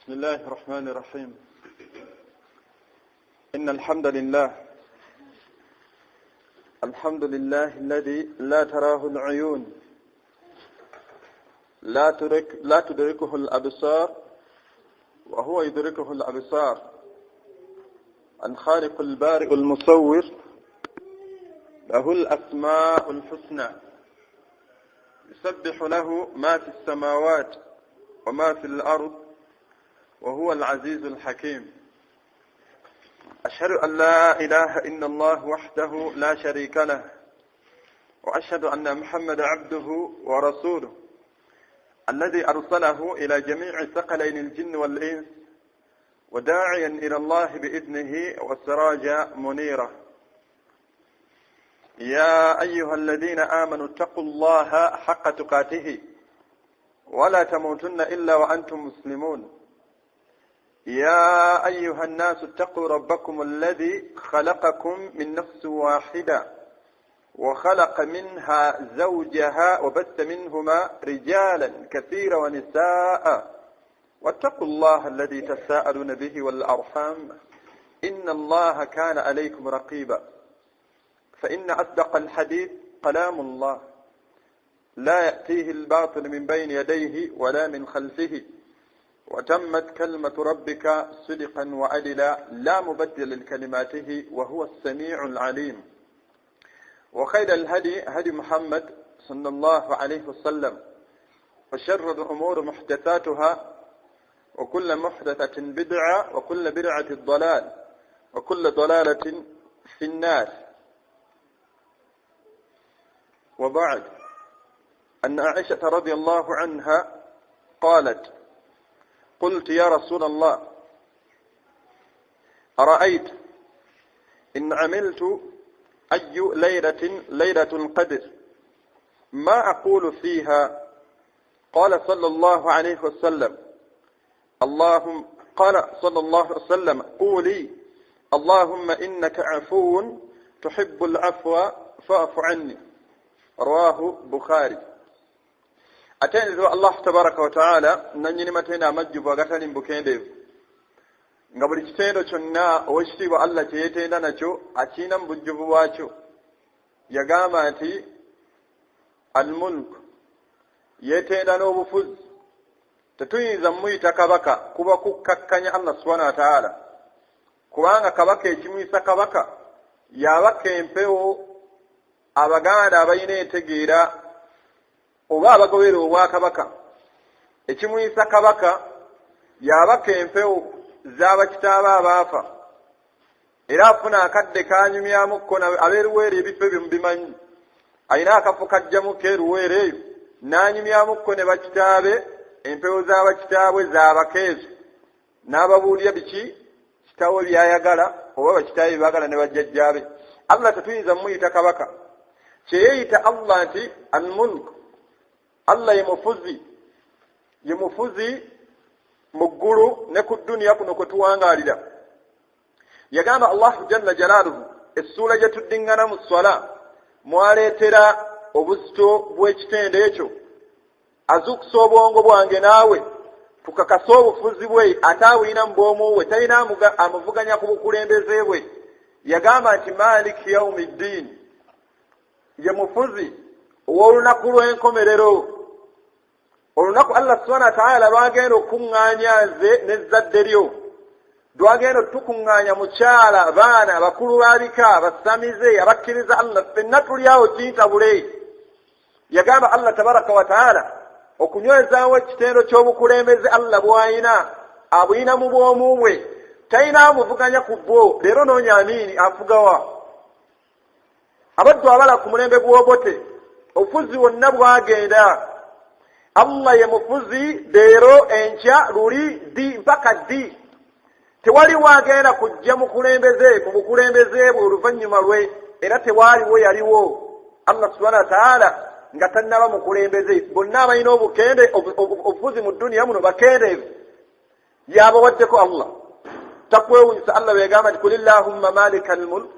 بسم الله الرحمن الرحيم. إن الحمد لله، الحمد لله الذي لا تراه العيون، لا تدركه الأبصار، وهو يدركه الأبصار، الخالق البارئ المصور، له الأسماء الحسنى، يسبح له ما في السماوات وما في الأرض، وهو العزيز الحكيم. أشهد أن لا إله إلا الله وحده لا شريك له، وأشهد أن محمد عبده ورسوله الذي أرسله إلى جميع ثقلين الجن والإنس، وداعيا إلى الله بإذنه وسراجا منيرا. يا أيها الذين آمنوا اتقوا الله حق تقاته ولا تموتن إلا وأنتم مسلمون. يا أيها الناس اتقوا ربكم الذي خلقكم من نفس واحدة، وخلق منها زوجها، وبث منهما رجالا كثيرا ونساء، واتقوا الله الذي تساءلون به والأرحام، إن الله كان عليكم رقيبا. فإن أصدق الحديث كلام الله، لا يأتيه الباطل من بين يديه ولا من خلفه، وتمت كلمة ربك صدقا وعدلا، لا مبدل لكلماته، وهو السميع العليم. وخير الهدي هدي محمد صلى الله عليه وسلم، وشر الأمور محدثاتها، وكل محدثة بدعة، وكل بدعة ضلال، وكل ضلالة في النار. وبعد، أن عائشة رضي الله عنها قالت: قلت يا رسول الله، أرأيت إن عملت أي ليلة ليلة القدر، ما أقول فيها؟ قال صلى الله عليه وسلم: اللهم قال صلى الله عليه وسلم: قولي اللهم إنك عفو تحب العفو فاعف عني. رواه بخاري. Atenderezebwa Allah tabaraka wataala, nanyini matendo amajjuvu agatali mubukendeevu, nga buli kitendo kyonna owekitiibwa Allah kyeyetenda nakyo akiina mu bujjuvu bwakyo. Yagamba nti Almulk, yeetenda n'obufuzi. Tetuyinza mumuyita kabaka, kuba kukkakkanya Allah subhana wataala, kubanga kabaka ekimuyisa kabaka yabaka empewo. Abaganda abalina entegeera oba abagobera obwakabaka, ekimuyisa kabaka yabaka empewo z'abakitaaba abaafa, era afuna akadde kanyumyamukko abeeruweero. Ebifo ebyo mubimanyi, alina akafo kajjamuko eruweero eyo n'anyumyamukko ne bakitaabe, empewo z'abakitaabwe zaabaka ezo, n'ababuulira biki kitawe byayagala oba bakitaabe byebagala ne bajjajjaabe. Allah tetuyinza mumuyita kabaka. Kyeyeyita Allah nti Almulk, Allah ye mufuzi, ye mufuzi mu ggulu ne ku dduniya kuno kwe tuwangaalira. Yagamba Allahu jalla jalaaluhu, essuula gye tuddiŋŋana mu swala mwaleetera obuzito bw'ekitendo ekyo, azuukusa obwongo bwange naawe tukakase obufuzi bwe, ate abulina mu bwomu bwe, talina amuvuganya ku bukulembeze bwe. Yagamba nti Maliki yaumi ddiini, ye mufuzi ow'olunaku lw'enkomerero, olunaku Allah subhana wataala lwagenda okukuŋŋaanya nze n'ezzadde lyo, lwagenda otukuŋŋaanya mukyala, baana, bakulu babika, basamize, abakkiriza Allah, ffenna tuli awo kintabule. Yagamba Allah tabaraka wataala okunywezaawo ekitendo ky'obukulembeze Allah bw'ayina, abuyina mu bwomu bwe, talina amuvuganya ku bwo. Leero noonya Amiini afugawa? Abaddu abala ku mulembe gw'Obote, obufuzi wonna bwagenda. Allah ye mufuzi leero, enkya, luli, ddi mpaka ddi. Tewaliwo agenda kujja mukulembeze mu bukulembeze bwe oluvannyuma lwe, era tewaaliwo yaliwo Allah subhana wataala nga tannaba mukulembeze. Bonna abalina obukende obufuzi mu dduniya muno bakendeevu, yabawaddeko Allah. Takwewunyisa Allah bweyagamba nti kul illahumma malika almulk,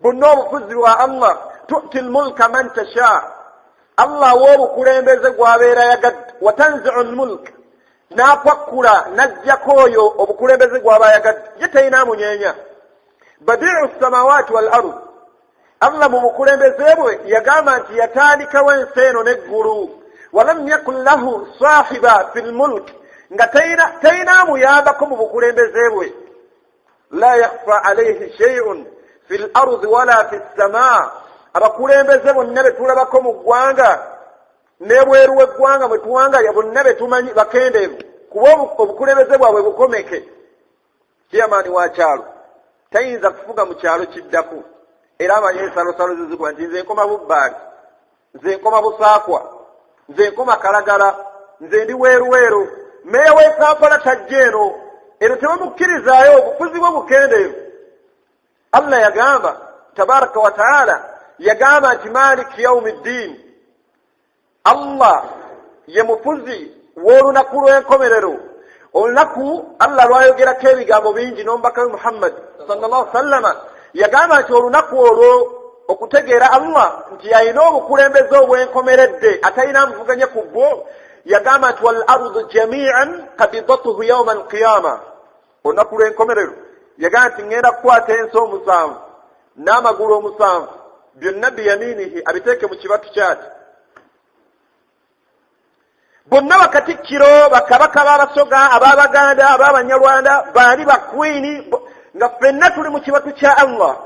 bonna obufuzi bwa Allah. Tuti lmulka man tasha, Allah awa obukulembeze gwabeera yagadde, watanziu lmulk, N'akwakkula n'aggyako oyo obukulembeze gw'aba ayagadde, ye talina amunyeenya. Badiu samawaati wal ard, Allah mu bukulembeze bwe yagamba nti yatandikawo ensi eno n'eggulu, walam yakun lahu sahiba fi lmulk, nga talina amuyambako mu bukulembeze bwe. La yakhfa alaihi sheiun fi l ardi wala fi ssamaa. Abakulembeze bonna betulabako mu ggwanga n'ebweru w'eggwanga mwe tuwangalira, bonna betumanyi bakendeevu, kuba obukulembeze bwabwe bukomeke. Chairman wa kyalo tayinza kufuga mu kyalo kiddako, era amanyi ensalosalo zizigwa nti nze nkoma Bubbaali, nze nkoma Busaakwa, nze nkoma Kalagala, nze ndi Weeruweeru. Meeya w'e Kampala tajja eno, eno tebamukkirizaayo, obufuzi bwe bukendeevu. Allah yagamba tabaraka wa taala, yagamba nti maliki yaumi ddiini, Allah ye mufuzi w'olunaku lw'enkomerero, olunaku Allah lwayogerako ebigambo bingi n'omubaka we Muhammad sallallahu sallama. Yagamba nti olunaku olwo okutegeera Allah nti alina obukulembeze obwenkomeredde atalina muvuganye ku bwo, yagamba nti wal ardu jamian kabidatuhu yauma alqiyama. Olunaku lw'enkomerero yagamba nti ŋŋenda kukwata ensi omusanvu n'amagulu omusanvu byonna biyaminihi, abiteeke mu kibatu kyati. Bonna bakatikkiro, bakabaka b'Abasoga, ab'Abaganda, ab'Abanyarwanda, baani, bakwini, nga ffenna tuli mu kibatu kya Allah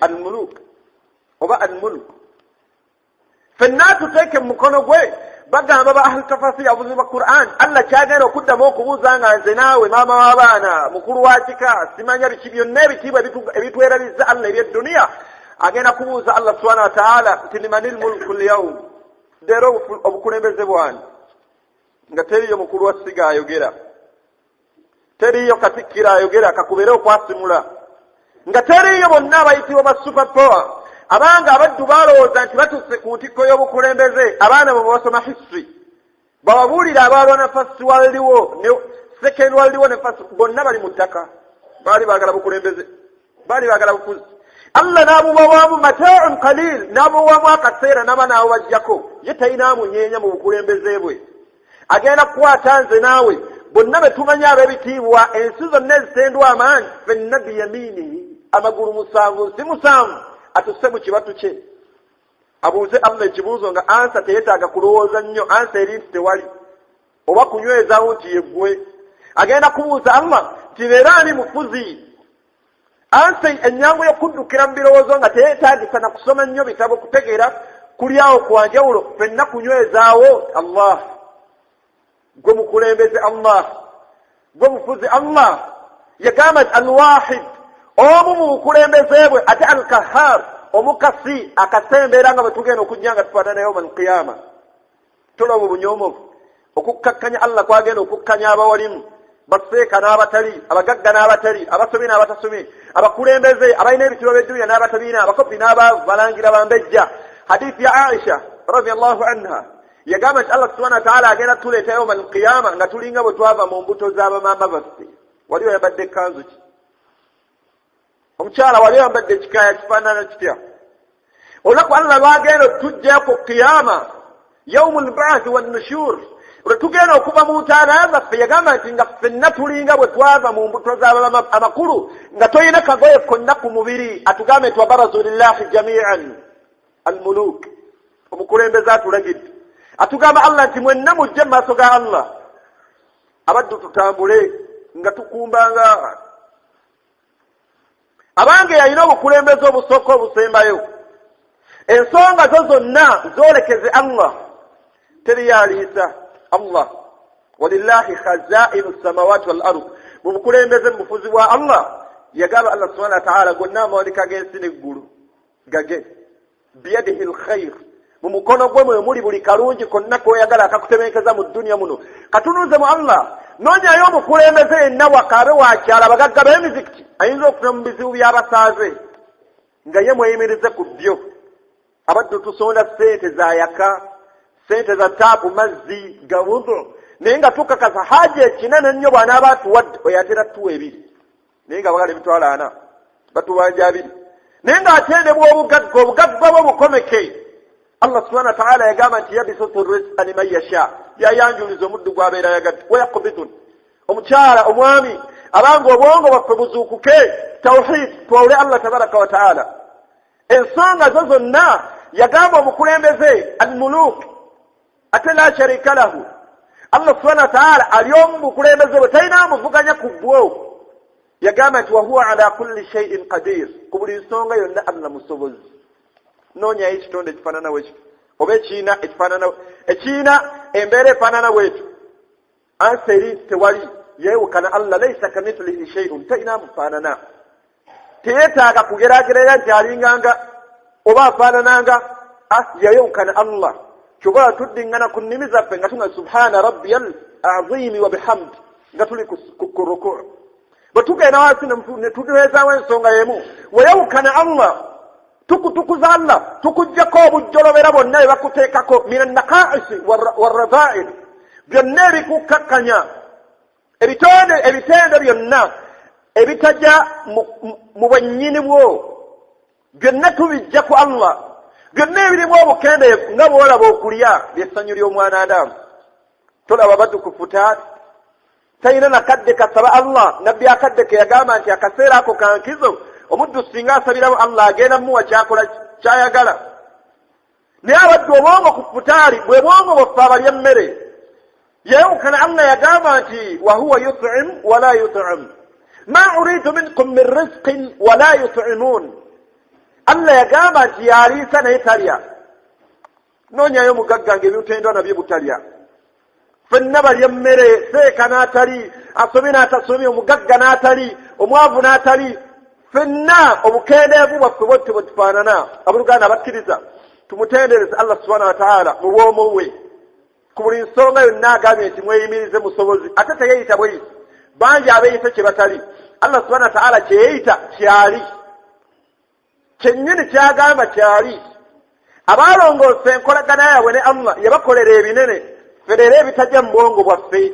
Almuluk oba Almuluk, ffenna atuteeke mu mukono gwe. Bagamba ba ahlu tafasiri, abuzi ba Quran, Allah kyagenda okuddamu okubuuza nga nze naawe, maama w'abaana, mukulu wa kika, simanya biki byonna, ebitiibwa ebitwerabizza Allah ebyedduniya, agenda kubuuza Allah subhana wataala nti limanil mulku lyaum, leero obukulembeze bwani? Nga teriyo mukulu wa siga ayogera, teriyo katikkiro ayogera, kakubere okwasimula, nga teriyo bonna abayitibwa ba super power. Abanga abaddu balowooza nti batuuse ku ntikko y'obukulembeze. Abaana bwe basoma history bababuulira abalwana First World War ne Second World War ne first, bonna bali mu ttaka, baali baagala bukulembeze, baali baagala bufuzi. Allah n'abubawamu mataaun qalil, n'abuwamu akaseera, naba n'abubajjako. Ye talina amunyeenya mu bukulembeze bwe. Agenda kukwata nze naawe, bonna be tumanyi ab'ebitiibwa, ensi zonna ezitendwa amaanyi, fenna biyaminihi, amagulu musanvu, nsi musanvu, atuse mu kibatu kye, abuuze Allah ekibuuzo nga answer teyetaaga kulowooza nnyo. Answer eri nti tewali, oba kunywezaawo nti yeggwe. Agenda kubuuza Allah nti leero ani mufuzi? Answer ennyangu y'okuddukira mu birowoozo nga teyeetaagisa na kusoma nnyo bitabo kutegeera kuli awo kwanjawulo, ffenna kunywezaawo: Allah gwe mukulembeze, Allah gwe mufuzi. Allah yagamba nti Alwahid, omu mu bukulembeze bwe, ate Alkahar, omukasi akasembeera nga bwe tugenda okujja nga tufaanana yauma alqiyama. Tolaba obunyoomovu okukkakkanya Allah kwagenda okukkanya abawalimu, baseeka n'abatali, abagagga n'abatali, abasomye n'abatasomye, abakulembeze abalina ebitiibwa by'edduniya n'abatabiina, abakopi n'abaavu, balangira, bambejja. Hadithi ya Aisha radiallahu anha yagamba nti Allah subhana wataala agenda tuleeta yauma alqiyama nga tulinga bwe twava mu mbuto z'abamaama baffe. Wali oyambadde ekkanzu ki? Omukyala, wali oyambadde ekikaaya kifaanana kitya? Olunaku Allah lwagenda otujjayo ku qiyama, yaumu lbaathi wannushur, lwe tugenda okuva mu ntaana zaffe, yagamba nti nga ffenna tulinga bwe twava mu mbuto z'abamama, amakulu nga tolina kagoye konna ku mubiri. Atugambe nti wabarazu lillahi jamian almuluk, omukulembeze atulagidde, atugamba Allah nti mwenna mujje mu maaso ga Allah. Abaddu tutambule nga tukumbanga abange yalina obukulembeze obusooka obusembayo. Ensonga zo zonna zoolekeze Allah, teriyaliisa Allah. Walillahi khazainu samawati wal ard. Mu bukulembeze, mu bufuzi bwa Allah, yagamba Allah subhana wataala gonna amawalika g'ensi n'eggulu gage, biyadihi lkhair, mu mukono gwe mwe muli buli kalungi konna koyagala akakutebenkeza mu dduniya muno. Katunuze mu Allah. Noonyayo omukulembeze yenna, wakaabe wakyala, abagagga b'emizikiti, ayinza okufuna mu bizibu by'abasaaze nga ye mweyimirize ku byo. Abaddu tusonda sente za yaka, sente za taapu, mazzi gawudu, naye nga tukakasa haja ekinene ennyo bw'anaaba atuwadde oyo atera tuwa ebiri, naye nga bagala 400,000, batubanja abiri, naye ng'atendebwa obugagga, obugagga bwe bukomeke. Allah subhana wataala yagamba nti yabisutu rizqa liman yasha. Yayanjuliza omuddu gw'abeera ayagadde. Wayakbidun omukyala omwami abanga obwongo bwaffe buzuukuke, tawhid, twawule Allah tabaraka wa taala. Ensonga zo zonna yagamba omukulembeze almuluk, ate la sharika lahu. Allah subhana wataala ali omu bukulembeze bwe, talina amuvuganya ku bwo. Yagamba nti wahuwa ala kulli shaiin qadir, ku buli nsonga yonna Allah musobozi. Noonyayo ekitonde ekifaanana wekito oba ekiina ekifaanana ekiina embeera efaanana bwetyo, ansa eri nti tewali. Yeewukana Allah, laisa kamithlihi shaiun, talina amufaanana, teyetaaga kugeragerera nti alinganga oba afaanananga. Yayewukana Allah. Kyobola tuddiŋŋana ku nnimi zaffe nga tunga subhana rabbiya al azimi wa bihamdi nga tuli ku ruku, bwe tugenda wansi ne tunywezawo ensonga yemu. Weyawukana Allah, tukutukuza Allah, tukuggyako obujjolobera bwonna bye bakuteekako min annakaisi warrazail, byonna ebikukkakkanya ebitonde, ebitendo byonna ebitajja mu bwennyini bwo, byonna tubijja ku Allah, byonna ebirimu obukendeevu. Nga bwolaba okulya lyessanyu ly'omwana Adamu, tolaba baddu ku futaati talina nakadde kasaba Allah. Nabbi akadde ke yagamba nti akaseera ako kankizo, omuddu singa asabiramu Allah agenda muwa kyakola kyayagala. Naye abaddu obwongo ku futaali bwe bwongo bwaffe abalya emmere. Yewukana Allah yagamba nti wahuwa yutim wala yutim, ma uridu minkum min rizqin wala yutimun. Allah yagamba nti yaliisa naye talya. Noonyayo mugagga nga ebitendwa nabyo butalya. Fenna balya mmere, seeka n'atali, asomye n'atasomye, omugagga n'atali, omwavu n'atali, fenna obukendeevu bwaffe bwetyo bwe tufaanana. Abooluganda abakkiriza, tumutendereze Allah subhana wataala mu bwomu bwe ku buli nsonga yonna. Agambye nti mweyimirize, musobozi, ate teyeyita bweyisi. Bangi abeeyise kye batali. Allah subhana wataala kyeyeyita kyali kyennyini, kyagamba kyali. Abaalongoosa enkolagana yaabwe ne Allah yabakolera ebinene. Ffe leero ebitajja mu bwongo bwaffe.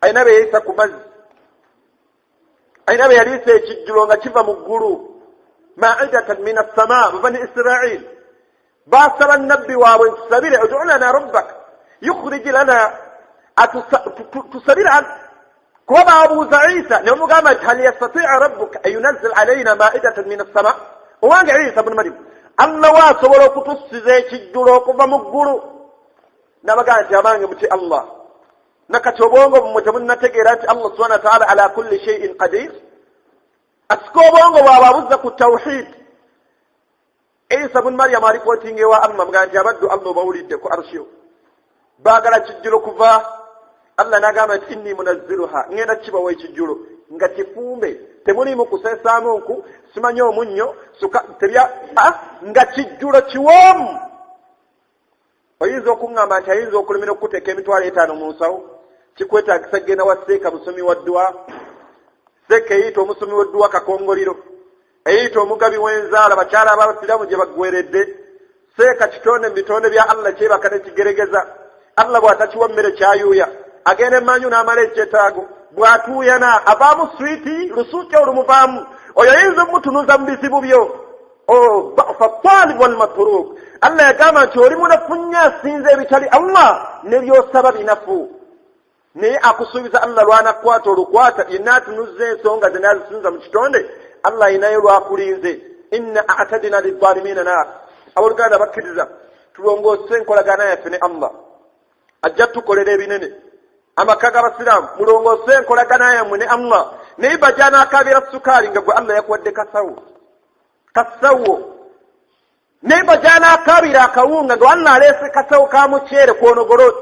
Alina beyeyisa ku mazzi, alina be yaliisa ekijjulo nga kiva mu ggulu, maidatan min assama. Bani Israil basaba nabbi waabwe nti tusabire, udu lana rabbak yukhrij lana, tusabire, kuba babuuza Isa ne bamugamba nti hal yastatia rabbuka an yunazil alaina maidatan min assama? Owange Isa bunu Mariamu, Allah we asobola okutussiza ekijjulo okuva mu ggulu? Nabagamba nti abange muti Allah. Nakati obwongo bumwe temunnategeera nti Allah subhana wataala ala kulli shaiin qadir. Asika obwongo bwabwe abuzza ku tawhid. Isa bun Mariyamu alipootinga ewa Allah mga nti abaddu Allah obawulidde ku arshiyo, baagala kijjulo kuva. Allah n'agamba nti inni munazziruha, ŋŋenda kibawa ekijjulo nga kifumbe, temuliimu kuseesaamu nku, simanyi omunnyo suka tebya, nga kijjulo kiwoomu. Oyinza okuŋŋamba nti ayinza okulemera okukuteeka 50,000 mu nsawo, kikwetaagisa kugenda wa seeka musomi wa ddwa. Seeka eyiyita omusomi w'edduwa kakongoliro, eyiyita omugabi w'enzaala, bakyala abasiramu gye baggweredde. Seeka kitonde mu bitonde bya Allah kyebaka nekigeregeza. Allah bw'atakiwa mmere kyayuuya, agenda emanju n'amala ekyetaago, bw'atuuyana avaamu switi lusuuti olumuvaamu. Oyo oyinza omutunuza mu bizibu byo. Oh, bafa talib walmatruk. Allah yagamba nti oli munafu nnyo asinza ebitali Allah, ne byosaba binafu, naye akusuubiza Allah lwanakukwata olukwata yenna atunuzza ensonga ze nazisunza mu kitonde, Allah ayinayo lwakulinze. Inna atadina lizalimina nar. Abooluganda bakkiriza, tulongoose enkolagana yaffe ne Allah, ajja tukolera ebinene. Amaka g'abasiraamu, mulongoose enkolagana yammwe ne Allah. Naye bajanaakabira sukaali nga gwe Allah yakuwadde kasawo kasawo, naye bajanaakabira akawunga nga Allah aleese kasawo ka muceere kwonogoloti,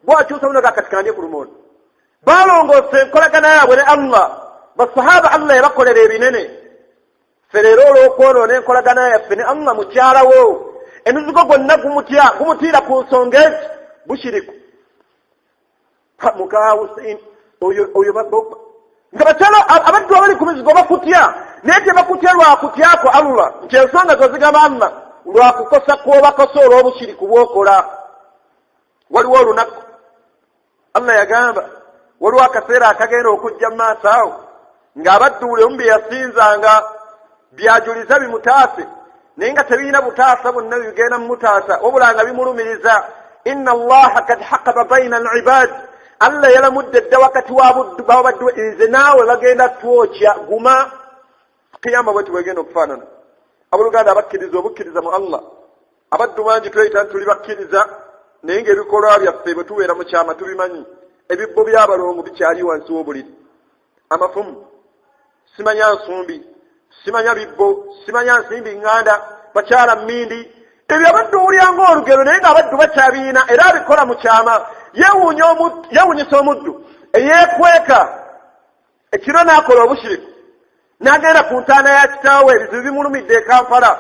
bwakyusa buno gakati kandye ku lumondo. Balongoosa enkolagana yaabwe ne Allah, basahaba Allah yabakolera ebinene. Ffe leero olw'okwonoona enkolagana yaffe ne Allah, mukyalawo emizigo gwonna gumutya, gumutiira ku nsonga ezi bushiriku muka Husein oyo oyo nga bakyala abaddu abali ku mizigo bakutya, naye tebakutya lwakutyako Allah nti ensonga zo zigamba Allah, lwakukosa kwobakosa olw'obushiriku bwokola. Waliwo olunaku Allah yagamba, waliwo akaseera akagenda okujja mu maaso awo ng'abaddu buli omu bye yasinzanga byajuliza bimutaase, naye nga tebirina butaasa bwonna bigenda mumutaasa, wabula nga bimulumiriza. Inna Allaha kad hakama baina al-ibad, Allah yalamudde dda wakati wabaddu, nze naawe bagenda twokya. Guma, kiyama bweti bwegenda okufaanana. Abooluganda abakkiriza, obukkiriza mu Allah, abaddu bangi tweyita nti tuli bakkiriza, naye ng'ebikolwa byaffe bwe tubeera mu kyama tubimanyi. Ebibbo by'abalongo bikyali wansi w'obuliri, amafumu, simanya nsumbi, simanya bibbo, simanya nsimbi ŋŋanda, bakyala mmindi. Ebyo abaddu owulyanga olugero, naye ng'abaddu bakyabiina era abikola mu kyama. Yeewuunyisa omuddu eyeekweka ekiro n'akola obushiriku, n'agenda ku ntaana ya kitaawe, ebizibu bimulumidde e Kampala,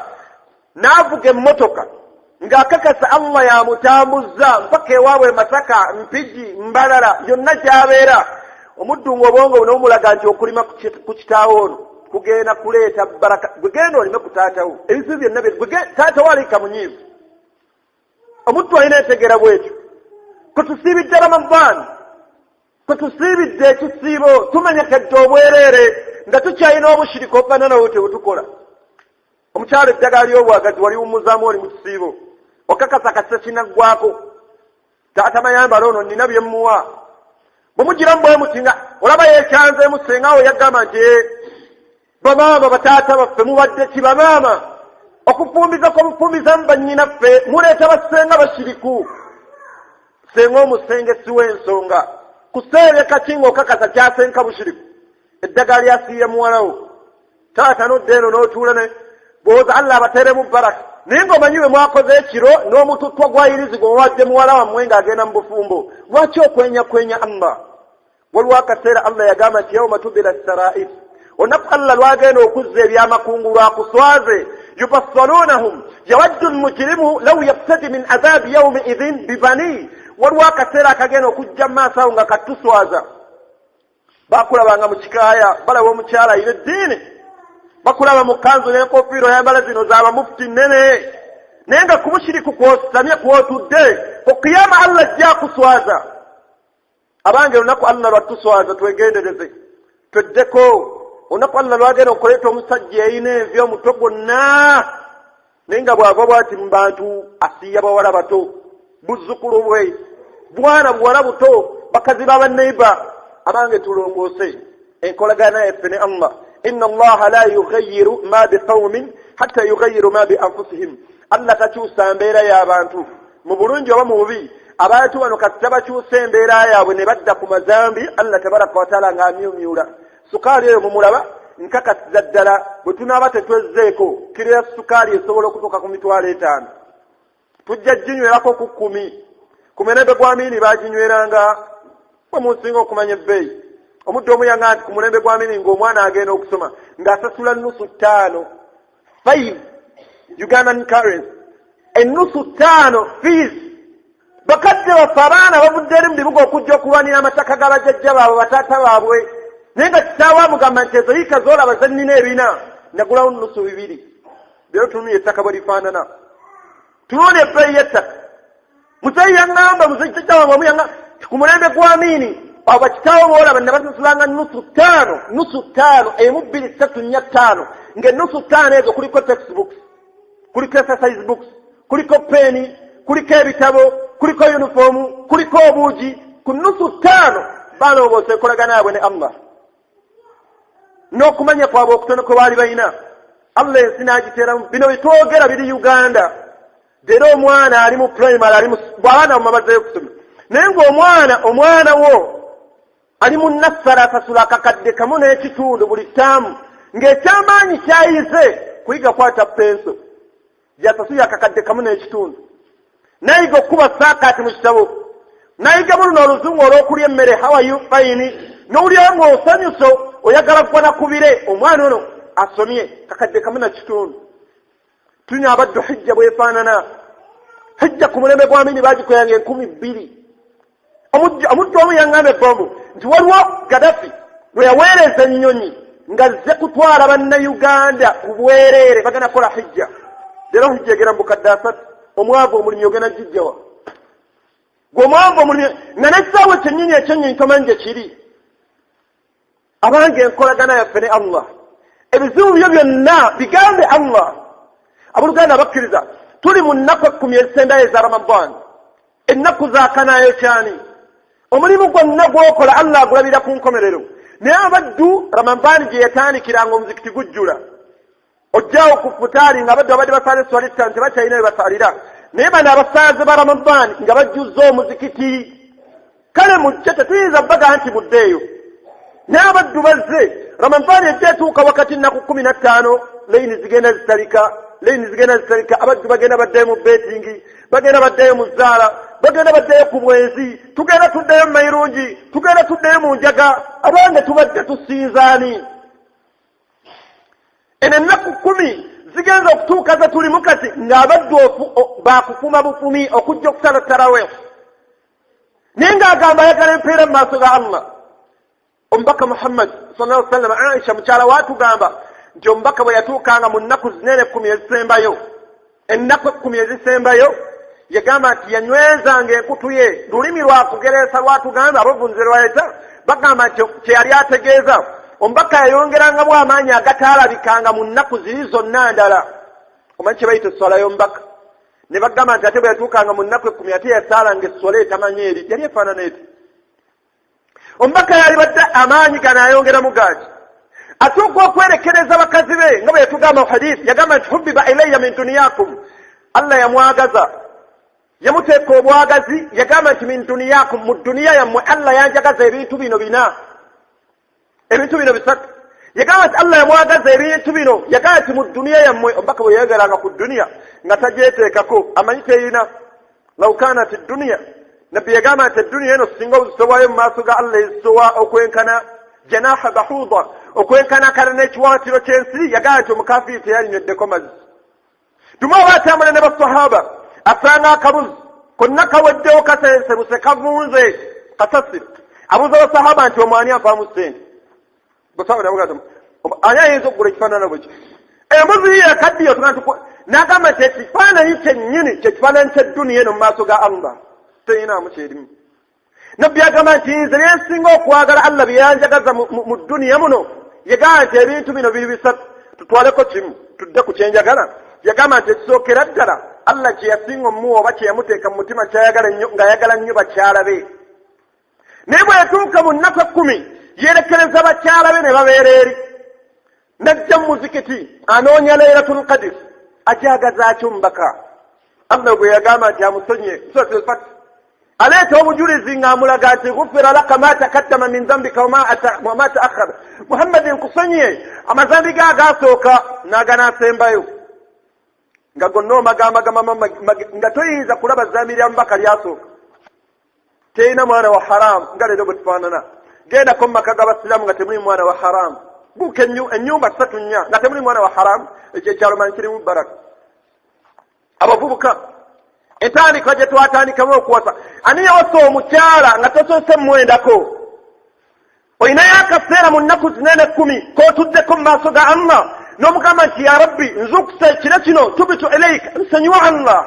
n'avuga emmotoka ng'akakasa Allah yamutambuzza mpaka ewaabwe e Masaka, Mpigi, Mbalala, yonna gy'abeera. Omuddu ng'obwongo buno bumulaga nti okulima ku kitaawo ono kugenda kuleeta baraka. Gwe genda olime ku taatawo, ebizibu byonna taatawo alika munyiivu. Omuddu alina entegeera bwetyo. Kwe tusiibidde Ramadaani, kwe tusiibidde ekisiibo, tumenyekedde obwereere nga tukyalina obushirika obufaanana bwe tebutukola. Omukyalo eddagala ly'obwagazi waliwummuzaamu oli mu kisiibo, okakasa kasita kinaggwako, taata mayambala ono nina bye mmuwa. Bwe mugiramu bwe muti nga olaba yekyanzeemu, senga awo yagamba nti bamaama, bataata baffe mubadde ki? Bamaama, okufumbiza kwebufumbizamu bannyinaffe muleeta basenga bashiriku. Senga omusenge siwa ensonga kuseereka ki ng'okakasa kyasenka bushiriku, eddagala lyasiiya muwalawo. Taata nodda eno n'otuula ne bw'oza Allah abateeremu baraka, naye ng'omanyi bwe mwakoze ekiro n'omututtwa gwa yirizi gwe muwadde muwala wammwe ng'agenda mu bufumbo. Lwaki okwenya kwenya Allah? Waliwo akaseera Allah yagamba nti yauma tubila sarair, olunaku Allah lwagenda okuzza ebyamakungulu akuswaze. Yubassalunahum yawaddu lmujrimu law yaftadi min adhabi yaumi idhin bibani. Waliwo akaseera akagenda okujja mu maaso awo nga katuswaza. Bakulabanga mu kikaaya, balaba omukyala ayina eddiini, bakulaba mu kanzu n'enkofiira oyambala zino zaba mufuti nnene, naye nga kubushiriku kwosamye kwotudde ku kiyama Allah ajja akuswaza. Abange, olunaku Allah lwatuswaza, twegendereze, tweddeko. Olunaku Allah lwagenda okuleeta omusajja eyina envi omutwe gwonna, naye nga bw'ava bwati mu bantu asiiya bawala bato, buzzukulu bwe bwana buwala buto, bakazi b'abaneiba. Abange, tulongoose enkolagana yaffe ne Allah. Inna Allaha la yughayiru ma biqaumin hatta yughayiru ma bi anfusihim. Allah takyusa mbeera y'abantu mu bulungi oba mu bubi. Abantu bano kasita bakyusa embeera yaabwe ne badda ku mazambi, Allah tabaraka wataala ng'amyumyula sukaali eyo. Mumulaba, nkakasiza ddala bwe tunaaba tetwezzeeko, kiro ya sukaali esobola okutuuka ku 50,000. Tujja ginywerako ku 10. Ku mulembe gwa Amini baginyweranga bwe munsinga okumanya ebbeeyi. Omudde omu yanga nti ku mulembe gwa Amini ng'omwana agenda okusoma ng'asasula nusu ttaano, 5 Ugandan currency, enusu ttaano fees. Bakadde baffe abaana bavudde eri mu bibuga okujja okulwanira amataka g'abajjajja baabwe, bataata baabwe, naye nga kitaawe amugamba nti ezo yiika z'olaba zennina ebina nagulawo nusu bibiri. Leero tunuya ettaka bwe lifaanana, tunuuli ebbeeyi y'ettaka. Muzeeyi yaŋŋamba, muzeeyi jjajja wange omu yaŋŋamba ku mulembe gwa Amiini abo bakitaawo boolaba ne basasulanga nusu ttaano, nusu ttaano, emu, bbiri, ssatu, nnya, ttaano, ng'ennusu ttaano ezo kuliko textbooks, kuliko exercise books, kuliko peeni, kuliko ebitabo, kuliko yunifoomu, kuliko obuugi, ku nusu ttaano. Balongoosa enkolagana yaabwe ne Allah n'okumanya kwabwe okutono kwe baali balina, Allah ensi n'agiteeramu. Bino bitwogera biri Uganda leero. Omwana ali mu primary, ali bw'abaana bamabazeyo okusoma, naye ng'omwana, omwana wo ali mu nursery, asasula 1,500 buli ttaamu, ng'ekyamaanyi kyayize kuyiga kwata penso, gyasasula 1,500. Nayiga okukuba saakaati mu kitabo, nayiga buluno oluzungu olw'okulya emmere, "How are you?" "Fine." N'owulira ng'osanyuso, oyagala ggwana kubire. Omwana ono asomye 1,500. Tunywa abaddu hijja bwefaanana. Hijja ku mulembe gwa Amini bagikolanga 2000. Omuddu omu yaŋŋamba ebbombo nti waliwo Gadafi lwe yaweereza ennyonyi nga zze kutwala Bannayuganda ku bwereere, bagenda kukola hijja. Leero hijja egera mu 300,000. Omwavu omulimi ogenda gijjawa? Gwe omwavu omulimi nga n'essaawa kyennyini ekyennyonyi tomanyi gye kiri. Abange, enkolagana yaffe ne Allah, ebizibu byo byonna bigambe Allah. Abooluganda abakkiriza, tuli mu nnaku 10 ezisembayo eza Ramadaani. Ennaku zakanayo kyani? Omulimu gwonna gwokola, Allah agulabira ku nkomerero. Naye abaddu, Ramadaani gye yatandikiranga, omuzikiti gujjula. Ojjawo ku futaali nga abaddu abadde basaala eswala ettaano tebakyalina we basalira. Naye bano abasaaze ba Ramadaani nga bajjuzza omuzikiti. Kale mujje, tetuyinza baga nti muddeeyo, naye abaddu bazze. Ramadaani ejja etuuka wakati nnaku 15, layini zigenda zitalika, layini zigenda zitalika. Abaddu bagenda baddeyo mu betting, bagenda baddeyo mu zaala, bagenda baddeyo ku bwenzi, tugenda tuddeyo mu mayirungi, tugenda tuddeyo mu njaga. Abange, tubadde tusinzaani? Eno ennaku 10 zigenza okutuuka ze tulimu kati, ng'abaddu bakufuma bufumi okujja okusala taraweehu, naye ng'agamba ayagala empeera mu maaso ga Allah. Omubaka Muhammad sallallahu sallam, Aisha mukyala waatugamba nti omubaka bwe yatuukanga mu nnaku zinene 10 ezisembayo, ennaku 10 ezisembayo, yagamba nti yanywezanga enkutu ye. Lulimi lwakugereesa lwatugamba, abavunzi lwaleta bagamba nti kyeyali ategeeza, omubaka yayongerangamu amaanyi agataalabikanga mu nnaku ziri zonna ndala. Omanyi kye bayita esswala y'omubaka? Ne bagamba nti ate bwe yatuukanga mu nnaku 10, ate yasaalanga esswala etamanyi eri yali efaanana eti. Omubaka yalibadde amaanyi gano ayongeramu gaaki? Atuuka okwerekereza bakazi be, nga bwe yatugamba mu hadisi. Yagamba nti hubbiba ilayya min duniyakum, Allah yamwagaza, yamuteeka obwagazi. Yagamba nti min duniyakum, mu duniya yammwe Allah yanjagaza ebintu bino bina, ebintu bino bisatu. Yagamba nti Allah yamwagaza ebintu bino. Yagamba nti mu duniya yammwe, omubaka bwe yayogeranga ku duniya nga tagyeteekako, amanyi teyina. Law kanat duniya, nabbi yagamba nti eduniya eno singa obuzito bwayo mu maaso ga Allah ezitowa okwenkana janaha bahuda, okwenkanakana n'ekiwatiro ky'ensi, yagamba nti omukafiiri teyalinywedeko mazzi. Tumu aba atambula ne basahaba, asanga akabuzi konna kaweddewo, kasensebuse, kavunze kasasiro. Abuuza basahaba nti omwani avaamu ssente? Ani ayinza okugula ekifaanana bwekyo? Embuzi yiyo ekaddiyo. N'agamba nti ekifaananyi kyennyini kyekifaananyi kyedduniya eno mu maaso ga Allah teyinaamu kyerimu. Nabbi agamba nti nze byensinga okwagala, Allah byeyanjagaza mu dduniya muno, yagamba nti ebintu bino biri bisatu. Tutwaleko kimu, tudde ku kyenjagala. Yagamba nti ekisookera ddala Allah kye yasinga omuwa oba kye yamuteeka mu mutima kyayagala ennyo, ng'ayagala nnyo bakyala be. Naye bwe yatuuka mu nnaku 10, yerekereza bakyala be ne babeera eri, najja mu muzikiti anoonya Lairatul Qadir. Ajagazaaki omubaka? Allah gwe yagamba nti amusonye, Surat al-Fath, aleeta obujulizi ng'amulaga nti gufira laka ma takaddama min dambika wama taakhara. Muhammadi, nkusonyiye amazambi ge agasooka n'aganaasembayo, nga gonna omagambagamba nga toyinza kulaba zambi lya mubaka lyasooka. Terina mwana wa haramu nga leero bwe tufaanana. Gendako mu maka g'abasiraamu nga temuli mwana wa haramu. Buuka ennyumba ssatu, nnya, nga temuli mwana wa haramu. Ekyo ekyalo manyi kirimu baraka. Abavubuka, entandikwa gye twatandikamu okuwasa, ani yawasa omukyala nga tosoose mwendako? Olinayo akaseera mu nnaku zinene 10 k'otuddeko mu maaso ga Allah n'omugamba nti ya Rabbi, nzukusa ekiro kino, tubitu ilaika, nsonyiwa Allah,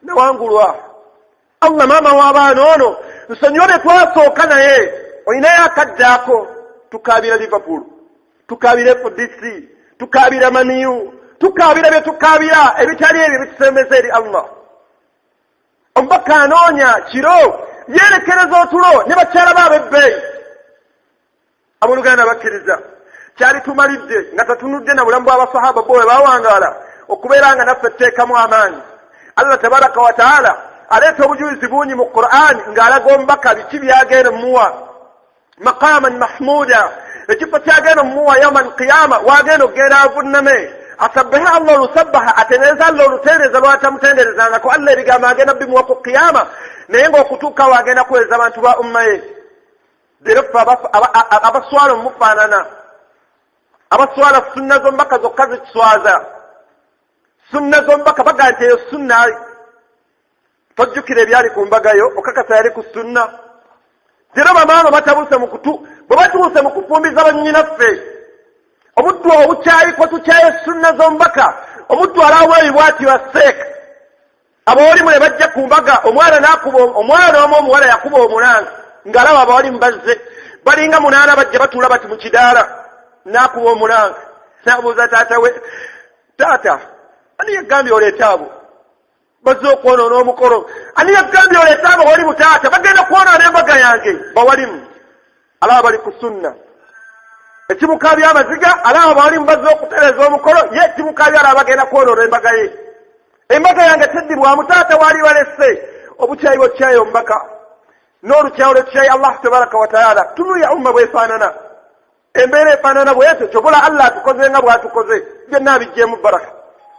nawangulwa Allah, maama w'abaana ono, nsonyiwa bye twasooka. Naye olinayo akaddaako? Tukaabira Liverpool, tukaabira FDC, tukaabira Man U, tukaabira bye tukaabira ebitali ebyo bitusembeza eri Allah. Omubaka anoonya kiro, yerekereza otulo ne bakyala baabo ebbeeyi. Abooluganda bakkiriza, kyali tumalidde nga tatunudde na bulamu bw'abasahaba bo bwe bawangaala okubeera nga naffe tuteekamu amaanyi. Allah tabaraka wa taala aleeta obujulizi bungi mu Quran ng'alaga omubaka biki byagenda mumuwa, maqaman mahmuda, ekifo kyagenda omumuwa yauma alqiyama, wagenda okugenda avunname asabbihe Allah olusabbaha, atendereza Allah olutendereza lwatamutenderezangako. Allah ebigambo agenda bimuwa ku qiyama, naye ng'okutuukawo agenda kuweereza abantu ba umma ye. Leero ffe abaswala omufaanana, abaswala sunna z'omubaka zokka zikiswaza. Sunna z'omubaka baga nti eyo sunna, tojjukira ebyali ku mbagayo, okakasa yali ku sunna. Leero bamaama batabuse mu kutu, bwe batuuse mu kufumbiza bannyinaffe, omuddu obukyayi kwe tukyaye sunna z'omubaka. Omuddu alaawo bwati baseeka abawalimu ne bajja ku mbaga, omwana nakuba omwana omu, omuwala yakuba omulanga ng'alaba abawalimu bazze balinga munaana, bajja batuula bati mu kidaala, nakuba omulanga, nabuuza taata we, taata, ani yagambye oleeta abo? Bazze okwonoona omukolo. Ani yagambye oleete abawalimu? Taata, bagenda kwonoona embaga yange. Bawalimu alaba bali ku sunna, ekimukaabya amaziga alaba abawalimu bazze okutereeza omukolo, ye ekimukaabya alaba bagenda kwonoona embaga ye. Embaga yange teddibwamu, taata, waali balese obukyayi bwokyayi omubaka n'olukyawo lwekyayi Allah tabaraka wataala. Tunuya umma bwefaanana, embeera efaanana bwetyo. Kyobola Allah atukoze nga bwatukoze, byonna abijjeemu baraka,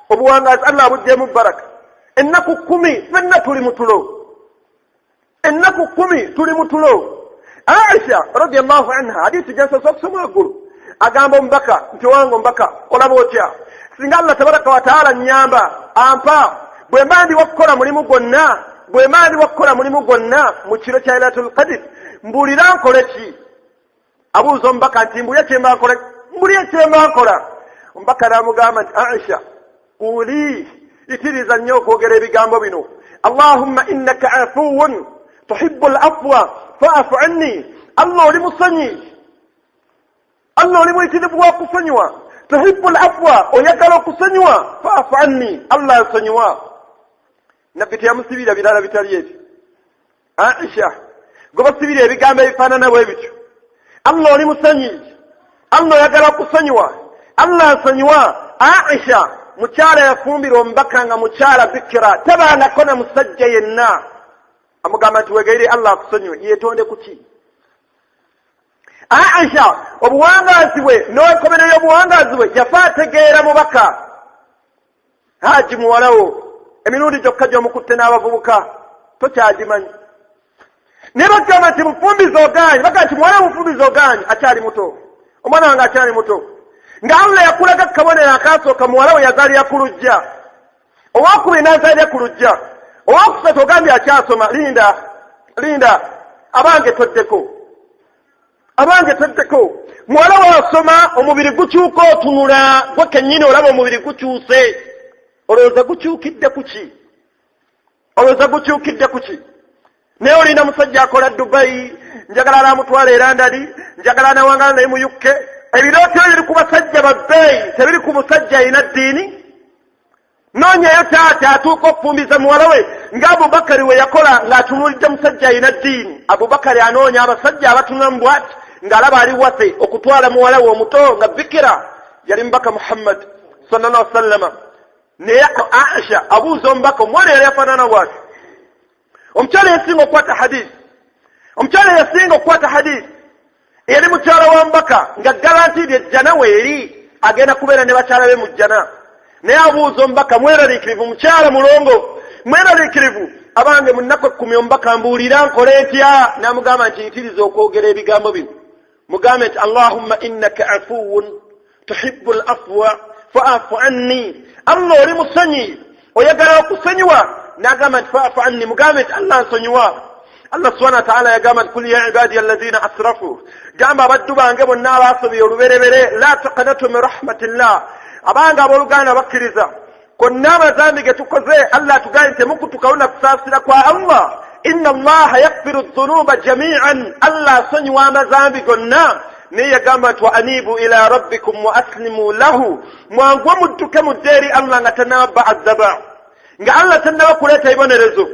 obuwangazi Allah abugjeemu baraka. Ennaku 10 fenna tuli mutulo, ennaku 10 tuli mutulo. Aisha radiallahu anha, hadisi gyensoose okusoma waggulu, agamba omubaka nti, owange omubaka, olaba otya singa Allah tabaraka wataala nyamba ampa, bwe mba ndi wakukola mulimu gwonna, bwe mba ndi wakukola mulimu gwonna mu kiro kya Lailatul Qadir, mbuulira nkole ki? Abuuza omubaka nti, mbulye kyemba nkola, mbulye kyemba nkola. Omubaka n'amugamba nti, Aisha, kuli yitiriza nnyo okwogera ebigambo bino: Allahumma innaka afuwun tuhibu l afwa faafu anni. Allah oli musonyi, Allah oli muyitirivu wa kusonyiwa, tuhibu l afwa, oyagala okusonyiwa, faafu anni, Allah nsonyiwa. Nabbi teyamusibira birala bitali ebyo. Aisha gwe basibira ebigambo ebifaanana bwe bityo: Allah oli musonyi, Allah oyagala kusonyiwa, Allah nsonyiwa. Aisha mukyala yafumbira omubaka nga mukyala bikira, tabangako na musajja yenna, amugamba nti wegayire Allah akusonyiwe, yetonde kuki? Aisha obuwangazi bwe n'enkomerero y'obuwangazi bwe yafa ategeera mubaka. Haji muwalawo emirundi gyokka gy'omukutte n'abavubuka tokyagimanyi, naye bagamba nti mufumbiza ogaanyi, bagamba nti muwala mufumbiza ogaanyi, akyali muto, omwana wange akyali muto. Nga Allah yakulaga kabonero akasooka, muwala we yazaalira ku lujja, owakubiri n'azaalira ku lujja, owakusatu ogambye akyasoma, linda linda, abange toddeko, abange toddeko. Muwala wasoma, omubiri gukyuka, otunula gwe kennyini olaba omubiri gukyuse, olowooza gukyukidde kuki? Olowooza gukyukidde kuki? Naye olina musajja akola Dubayi, njagala anamutwala erandali, njagala anawangala naye mu UK. Ebirooto biri ku basajja babbeeyi, tebiri ku musajja alina ddiini. Noonyayo taata atuuka okufumbiza muwala we nga Abubakari we yakola ng'atunuulidde musajja alina ddiini. Abubakari anoonya abasajja abatunulamu bwati ng'alaba ali wase okutwala muwala we omuto nga bikira, yali mubaka Muhammad sallallahu sallama. Naye Aisha abuuza omubaka, omuwala yali afaanana bwati. Omukyala yasinga okukwata hadisi, omukyala yasinga okukwata hadisi eyali mukyala wa mubaka, nga guaranteed ejjana weeri, agenda kubeera ne bakyala be mu jjana. Naye abuuza omubaka mweraliikirivu, mukyala mulongo mweraliikirivu: abange, mu nnaku 10 omubaka, mbuulira nkole ntya? N'amugamba nti, yitiriza okwogera ebigambo bino, mugambe nti, Allahumma innaka afuwun tuhibu l afwa faafu anni. Allah oli musonyi, oyagala okusonyiwa. N'agamba nti, faafu anni, mugambe nti, Allah nsonyiwa. Allah subhana wataala yagamba nti, kul ya ibadiya allazina asrafu, gamba abaddu bange bonna abasobye oluberebere, la taqnatu min rahmatillah. Abange abooluganda bakkiriza, konna amazambi ge tukoze, Allah atugambye nti temukutukawo na kusaasira kwa Allah. Inna Allaha yakfiru dhunuba jamian, Allah asonyiwa amazambi gonna. Naye yagamba nti, wa anibu ila rabbikum wa aslimu lahu, mwanguwe mudduke mudde eri Allah nga tanaba azaba, nga Allah tannaba kuleeta ebibonerezo.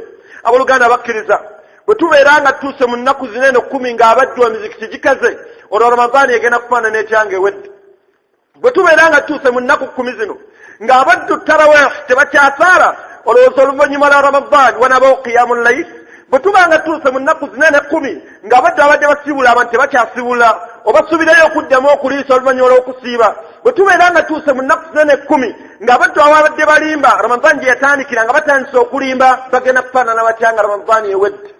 Abooluganda bakkiriza, bwe tubeera nga tutuuse mu nnaku zino eno 10 ng'abaddu emizikiti gikaze, olwo Ramadaani egenda kufaanana ekyanga ewedde. Bwe tubeera nga tutuuse mu nnaku 10 zino ng'abaddu tarawih tebakyasaala, olowooza oluvannyuma lwa Ramadaani wanaabawo qiyamu layil? Bwe tuba nga tutuuse mu nnaku zino ne 10 ng'abaddu abadde basiibula abantu tebakyasibula, obasuubirayo okuddamu okuliisa oluvannyuma lw'okusiiba? Bwe tubeera nga tutuuse mu nnaku zino ne 10 ng'abaddu ababadde balimba Ramadaani gye yatandikira nga batandise okulimba, bagenda kufaanana batya nga Ramadaani ewedde?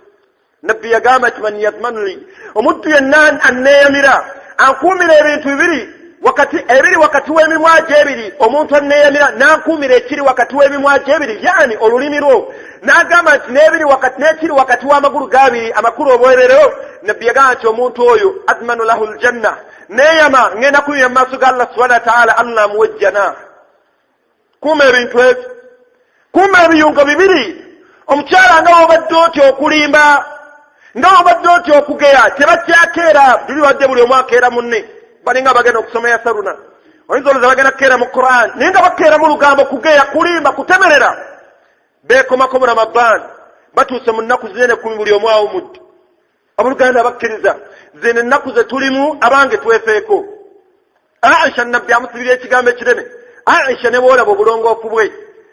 Nabbi yagamba nti, man yadmanu li, omuddu yenna anneeyamira ankuumira ebintu bibiri wakati ebiri wakati w'emimwa gyebiri, omuntu anneeyamira n'ankuumira ekiri wakati w'emimwa gyebiri, yani olulimi lwo, n'agamba nti n'ebiri wakati n'ekiri wakati w'amagulu gabiri, amakulu obwerero. Nabbi yagamba nti, omuntu oyo admanu lahu ljanna, neeyama ngenda kuyira mu maaso ga Allah subhana wataala, Allah amuwa ejjana. Kuuma ebintu ebyo, kuuma ebiyungo bibiri. Omukyala nga wobadde otya okulimba, nga wobadde otya okugeya, tebakyakeera buli wadde buli omu akeera munne, balinga bagenda okusoma yasaruna, oyinza olowooza bagenda kukeera mu Quran, naye nga bakeera mu lugambo, kugeya, kulimba, kutemerera. Beekomako mu Ramadan, batuuse mu nnaku zinene 10, buli omu awumudde. Abooluganda bakkiriza, zino ennaku ze tulimu, abange twefeeko. Aisha Nabbi amusibira ekigambo ekinene. Aisha ne bwolaba obulongoofu bwe,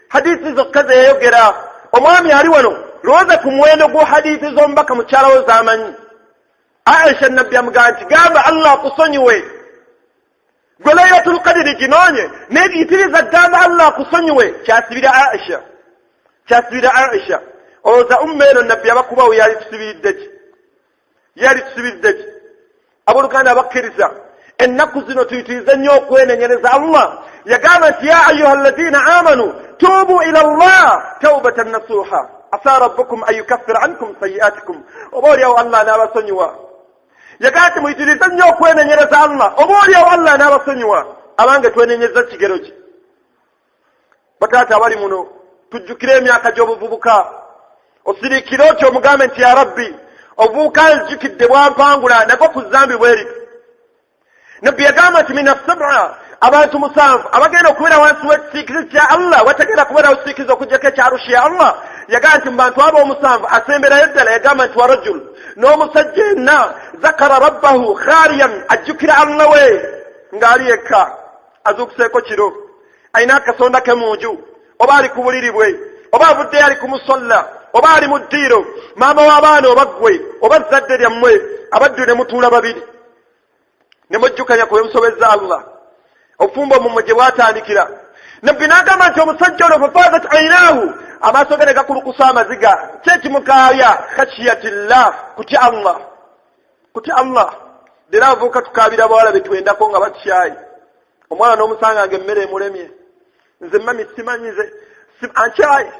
hadisi zokka ze yayogera, omwami ali wano, lowooza ku muwendo gwa hadisi z'omubaka mukyala wo z'amanyi. Aisha Nabbi amugamba nti, "Gamba Allah akusonyiwe." Gwe Lailatul Kadiri ginoonye, naye yitiriza, gamba Allah akusonyiwe. Kyasibira Aisha, kyasibira Aisha. Olowooza umma eno Nabbi abakubawo yali tusibiridde ki? Yali tusibiridde ki? Abooluganda abakkiriza, ennaku zino tuyitirize nnyo okwenenyereza Allah. Yagamba nti, "Ya ayuha alladhina amanu tuubu ila Allah taubatan nasuha, asa rabbukum an yukaffira ankum sayiatikum." Oba oliawo Allah n'abasonyiwa. Yagamba nti muyitirize nnyo okwenenyereza Allah, oba oliawo Allah n'abasonyiwa. Abange, twenenyeza kigero ki? Bataata abali muno, tujjukire emyaka gy'obuvubuka. Osiriikire otyo omugambe nti, "Ya Rabbi, obuvubuka nzijukidde bwampangula nagwo ku zambi bweriti." Nabbi yagamba nti mina saba, abantu 7 abagenda okubeera wansi w'ekisiikirizi kya Allah, wategenda kubeerawo kisiikirizi okugjako ekyarushi ya Allah. Yagamba nti mu bantu abo omusanvu, asemberayo ddala, yagamba nti wa rajul, n'omusajja yenna, zakara rabbahu khaliyan, ajjukira Allah we ng'ali yekka, azuukuseeko kiro, alina akasonda ke mu nju, oba ali ku buliri bwe, oba avuddeyo ali ku musalla, oba ali mu ddiiro, maama w'abaana, oba ggwe, oba zzadde lyammwe, abaddu ne mutuula babiri ne mujjukanya ku bemusobezza Allah, obufumbo omumwe gye bwatandikira. Nabbi n'agamba nti omusajja ono, fafadat ainaahu, amaaso ge ne gakulukusa amaziga. Kyekimukaabya? Khashiyatillah, kutya Allah, kutya Allah. Leero abavubuka tukaabira bawala betwendako nga bakyayi. Omwana n'omusanga nga emmere emulemye, "Nze mami simanyi, nze ankyaye."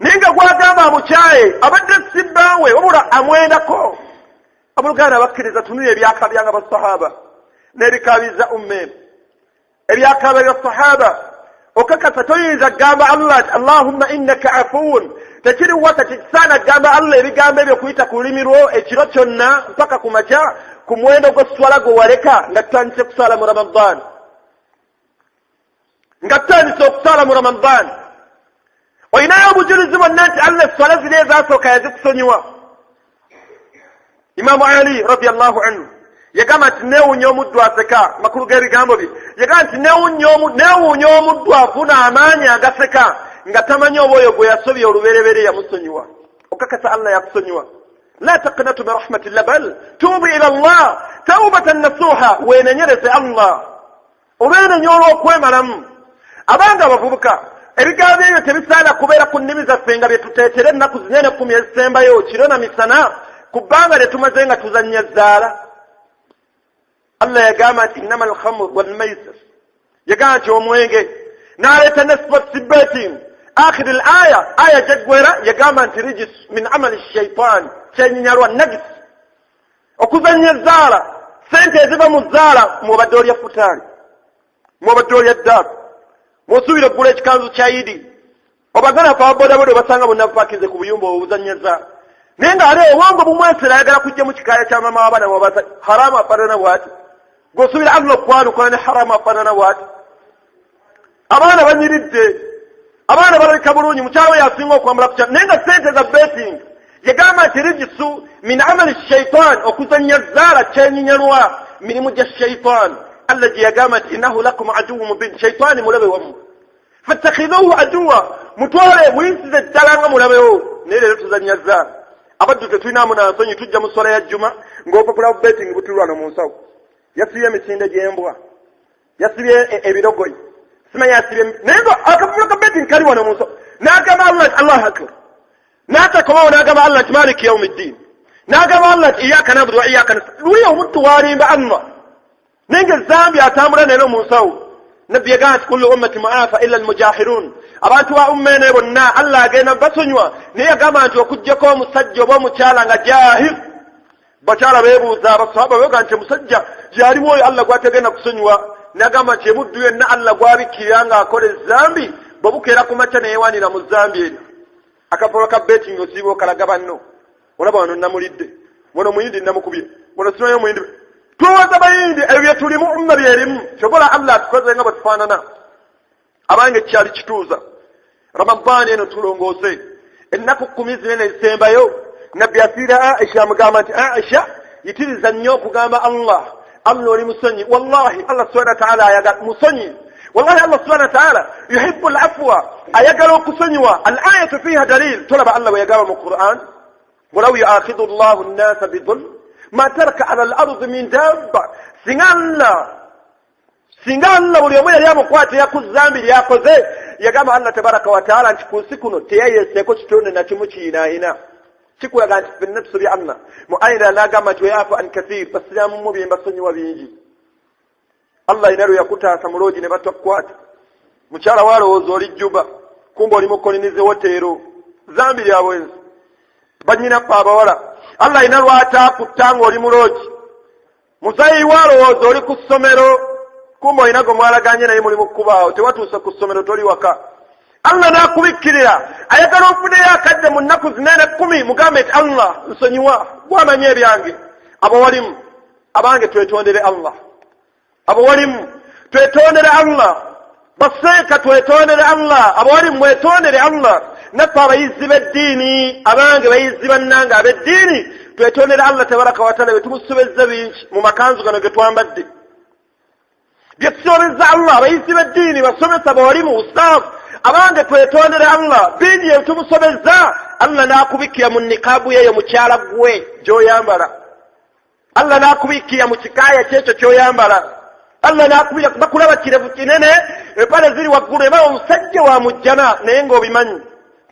Naye nga gwagamba amukyaye abadde si bbaawe, wabula amwendako. Abooluganda bakkiriza, tunula ebyakabyanga basahaba n'ebikabiza umma, ebyakaba bya sahaba. Okakasa toyinza kugamba Allah nti, "Allahumma innaka afuwun." Tekiri waka, tekisaana kugamba Allah ebigambo ebyo kuyita ku lulimi lwo ekiro kyonna mpaka ku makya, ku muwendo gw'esswala gwe waleka nga tutandise kusaala mu Ramadan, nga tutandise okusaala mu Ramadan. Olinayo obujulizi bwonna nti Allah esswala ziri ezasooka yazikusonyiwa. Imamu Ali radiallahu anhu yagamba nti neewuunya omuddu aseka. Makulu g'ebigambo bye, yagamba nti neewuunya omuddu afuna amaanyi agaseka nga tamanyi oba oyo gwe yasobya olubereberye yamusonyiwa. Okakasa Allah yakusonyiwa? La taqnatu min rahmatillah, bal tuubu ila Allah taubatan nasuha. Weenenyereze Allah olwenenya olw'okwemalamu. Abanga abavubuka, ebigambo ebyo tebisaana kubeera ku nnimi zaffe nga bye tuteetera ennaku zinene 10 ezisembayo, kiro na misana, ku bbanga lye tumaze nga tuzannya zzaala. Allah yagamba nti innama alkhamr walmaisir, yagamba nti omwenge, n'aleeta ne sports betting. Akhiri l aya, aya gyeggwera, yagamba nti rijis min amali shaitaani, kyenyinyalwa, nagisi, okuzannya ezzaala, sente eziva mu zzaala. Mwobadde olya futaali, mwobadde olya ddaaku, mwosuubira okugula ekikanzu kya Yidi. Obagana fe ababodaboda obasanga bonna bapakinze ku buyumba obuzannya zzaala, naye nga ate obwongo bumwesera, ayagala kujja mu kikaaya kya mama w'abaana wabasa haramu afaanana bwati. Gweosuubira Allah okwanukula ne haramu afaanana bwati? Abaana banyiridde, abaana balabika bulungi, mukyala we yasinga okwambala kukya, naye nga sente za betting. Yagamba nti rijisu min amali shaitan, okuzannya zaala kyenyinyalwa, mirimu gya shaitan. Allah gye yagamba nti innahu lakum aduwu mubin, shaitaani mulabe wammwe, fattakhidhuhu aduwa, mutwale muyinsize ddala nga mulabewo. Naye leero tuzannya zaala, abaddu tetulinamu nansonyi. Tujja mu swala ya Juma ng'opapula bu betting butulwano mu nsawo, yasibye emisinde gy'embwa, yasibye ebirogoyi, simanyi yasibye, naye nga akapapula ka betting kali wano mu nsawo. N'agamba Allah nti Allahu akbar, n'atakomawo, n'agamba Allah nti maliki yaumi ddin, n'agamba Allah nti iyaka nabudu wa iyaka nasta. Luli omuddu walimba Allah, naye nga ezambi atambula nero mu nsawo. Nabbi yagamba nti kullu ummati muafa illa almujahirun, abantu ba umma eno bonna Allah agenda basonywa, naye yagamba nti okugjako omusajja oba omukyala nga jahir. Bakyala beebuuza abasahaba, beoga nti omusajja gyalimu oyo Allah gwategenda kusonyiwa? Nagamba nti emuddu yenna Allah gwabikkirira ng'akola ezambi, bwe bukeera ku makya neyewanira mu zambi eryo. Akapapula ka betting osiiba okalaga banno, olaba wano namulidde, wano omuyindi namukubye, wano simanyi omuyindi. Tulowooza bayindi, ebyo byetulimu umma byerimu. Kyobola Allah atukoze nga bwe tufaanana. Abange, kyali kituuza. Ramadaani eno tulongoose ennaku 10 zinene ezisembayo. Nabbi asiira Aisha amugamba nti Aisha, yitiriza nnyo okugamba Allah, Allah oli musonyi. Wallahi Allah subhana wataala ayagala musonyi. Wallahi Allah subhana wataala yuhibbu lafwa, ayagala okusonyiwa. Al ayatu fiha dalil. Tolaba Allah bwe yagamba mu Quran, walau yuakhidhu llahu nnasa bidhulm ma taraka ala al ardi min dabba. Singa Allah buli omu yali amukwatira ku zambi lyakoze, yagamba Allah tabaraka wataala nti ku nsi kuno teyayeseeko kitonde nakimu kiinaayina. Kikulaga nti ffenna tusobya Allah. Mu aya n'agamba nti wayafu an kathir, basiraamu mu bye mbasonyiwa bingi. Allah alina lwe yakutaasa muloogi ne batakukwata. Mukyala walowooza oli Juba, kumba oli mukolinize woteero, zambi lya bwenzi. Banyinaffe abawala, Allah alina lwataakutta ng'oli muloogi. Muzayi walowooza oli ku ssomero, kumba olina gwe mwalaganye naye muli mu kkubaawo, tewatuuse ku ssomero, toli waka. Allah n'akubikkirira. Ayagala ofuneyo akadde mu nnaku 410, mugambe nti Allah nsonyiwa, gwamanyi ebyange. Abawalimu abange, twetondere Allah. Abawalimu twetondere Allah. Baseeka, twetondere Allah. Abawalimu mwetondere Allah. Naffe abayizi b'eddiini, abange bayizi bannange ab'eddiini, twetondere Allah tabaraka wataala bwe tumusobezza bingi mu makanzu gano ge twambadde, bye tusobezza Allah. Abayizi b'eddiini, basomesa, bawalimu, ustaafu abange, twetondere Allah bingi ebitumusobezza. Allah n'akubikkira mu nikaabu yeeyo mukyala gwe gy'oyambala. Allah n'akubikkira mu kikaaya kyekyo ky'oyambala. Allah n'akubira bakulaba kirevu kinene, empale ziri waggulu, eba omusajja wa mujjana, naye ng'obimanyi.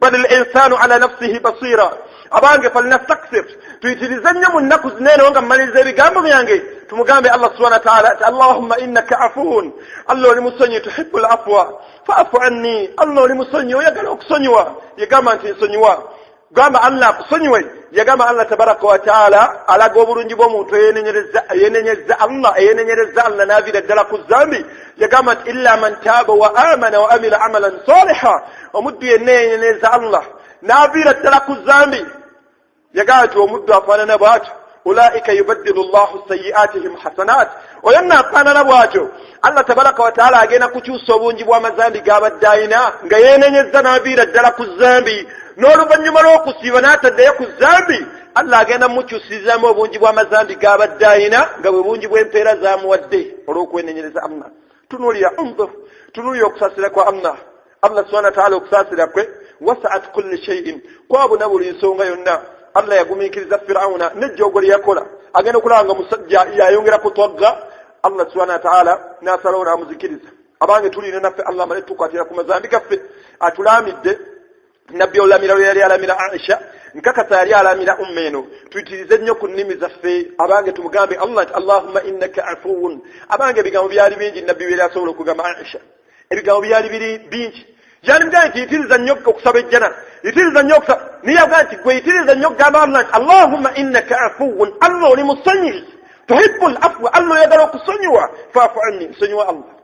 Bal l insanu ala nafsihi basira. Abange, falnastakfir, tuyitirize nnyo mu nnaku zineeno. Nga mmaliriza ebigambo byange, tumugambe Allah subhana wataala nti allahumma innaka afuun, Allah oli musonyi, tuhibu l afwa faafu anni. Allah oli musonyi, oyagala okusonyiwa. Yagamba nti nsonyiwa. Gamba Allah akusonyiwe. Yagamba Allah tabaraka wataala alaga obulungi bw'omuntu eyenenyereza Allah, eyenenyereza Allah n'aviira ddala ku zambi. Yagamba nti illa man taaba wa amana wa amila amalan saliha. Omuddu yenna yenenyereza Allah n'aviira ddala ku zambi, yagamba nti omuddu afaanana bw'atyo, ulaika yubaddilu llahu sayiatihim hasanat. Oyo nno afaanana bw'atyo, Allah tabaraka wataala agenda kukyusa obungi bw'amazambi g'abadde ayina nga yeenenyezza n'aviira ddala ku zambi, n'oluvannyuma lw'okusiiba n'ataddeyo ku zambi, Allah agenda mumukyusizaamu obungi bw'amazambi g'abadde ayina nga bwe bungi bw'empeera z'amuwadde olw'okwenenyereza Allah. Tunuulira, unzur, tunuulira okusaasira kwa Allah. Allah subhana wataala okusaasira kwe wasaat kulli shaiin, kwabuna buli nsonga yonna. Allah yagumiikiriza Firawuna nejjoogo lye yakola, agenda okulaba nga musajja yayongera kutwagga, Allah subhana wataala n'asalawo n'amuzikiriza. Abange, tulina naffe Allah amale tukwatira ku mazambi gaffe. Atulamidde nabbi olamira lwe yali alamira Aisha, nkakasa yali alamira umma eno. Tuyitirize nnyo ku nnimi zaffe, abange, tumugambe Allah nti allahumma innaka afuwun. Abange, ebigambo byali bingi nabbi byeri asobola okugamba Aisha, ebigambo byali biri bingi. Yali nti yitiriza nnyo okusaba ejjana, yitiriza nnyo okusaba, niye yavuga nti gwe yitiriza nnyo okugamba Allah nti allahumma innaka afuwun, Allah oli musonyi, tuhibu l afwa, Allah oyagala okusonyiwa, faafu anni, nsonyiwa Allah.